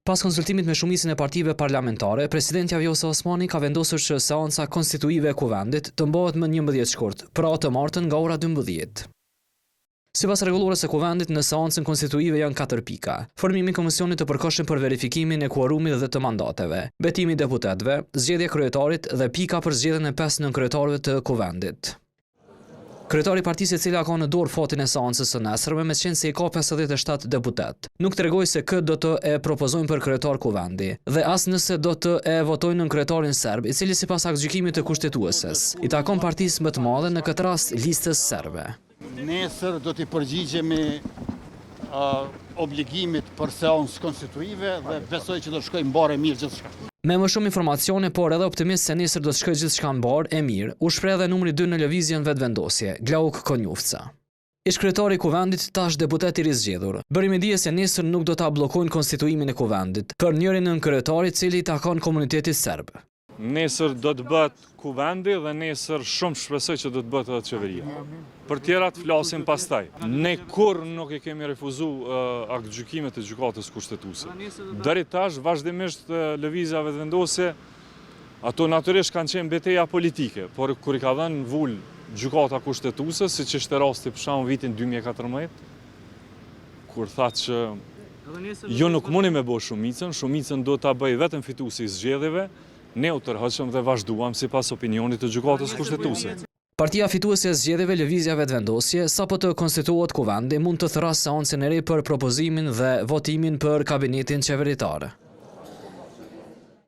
Pas konsultimit me shumicën e partive parlamentare, presidentja Vjosa Osmani ka vendosur që seanca konstituive e Kuvendit të mbahet më 11 shkurt, pra të martën nga ora 12. Sipas rregullores së Kuvendit, në seancën konstituive janë katër pika: formimi i Komisionit të Përkohshëm për verifikimin e kuorumit dhe të mandateve, betimi i deputetëve, zgjedhja e kryetarit dhe pika për zgjedhjen e pesë nënkryetarëve të Kuvendit. Kryetari i partisë e cila ka në dorë fatin e seancës së nesërme, meqenëse i ka 57 deputetë, nuk tregoi se kë do të e propozojnë për kryetar Kuvendi, dhe as nëse do të e votojnë nënkryetarin serb, i cili sipas aktgjykimit të Kushtetueses, i takon partisë më të madhe, në këtë rast Listës Serbe. Nesër do t'i përgjigjemi obligimit për seancë konstituive dhe besoj që do të shkojë mbarë e mirë gjithçka. Me më shumë informacione, por edhe optimist se nesër do të shkojë gjithçka mbarë e mirë, u shpreh edhe numri dy në Lëvizjen Vetëvendosje, Glauk Konjufca. Ish-kryetari i Kuvendit, tash deputet i rizgjedhur, bëri me dije se nesër nuk do ta bllokojnë konstituimin e Kuvendit, për njërin nënkryetar i cili i takon komunitetit serb. Nesër do të bëhet Kuvendi dhe nesër shumë shpresoj që do të bëhet edhe qeveria. Për tjerat flasim pastaj. Ne kurrë nuk i kemi refuzu aktgjykimet e Gjykatës Kushtetuese. Deri tash vazhdimisht Lëvizja Vetëvendosje ato natyrisht kanë qenë beteja politike, por kur i ka dhënë vulë Gjykata Kushtetuese, siç ishte rasti për shembull vitin 2014, kur tha që ju nuk muni me bo shumicën, shumicën do ta bëjë vetëm fituesi i zgjedhjeve, ne u tërhoqëm dhe vazhduam sipas opinionit të Gjykatës Kushtetuese. Partia fituese e zgjedhjeve Lëvizja Vetëvendosje, sapo të konstituohet Kuvendi, mund të thërrasë seancën e re për propozimin dhe votimin për kabinetin qeveritar.